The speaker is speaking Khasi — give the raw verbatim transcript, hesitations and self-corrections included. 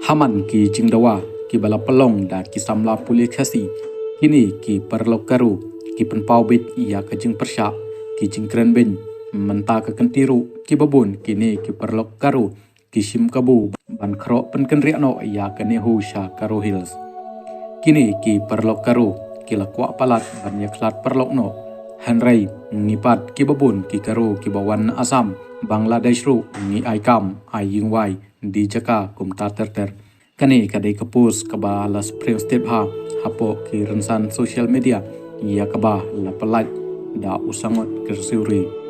Ha man ki jingdawa kiba la pynlong da ki samla pule Khasi, kine ki paralok Garo ki pynpaw beit ïa ka jingpyrshah, ki jingkren beiñ mynta ka kynti ruh. Kiba bun kine ki paralok Garo ki shim kabu ban khroh pynkynriah noh ïa ka NEHU sha Garo Hills. Kine ki paralok Garo ki la kwah palat ban ïakhlad paralok noh. Hynrei ngi pat kiba bun ki Garo kiba wan na Assam, Bangladesh ruh ngi ai kam, ai ïingwai, die jaka kumta ter ter. Kane ka dei ka post kaba la spread step ha hapoh ki rynsan social media, ïa kaba la pyllait da u Sangot Kyrsiewri.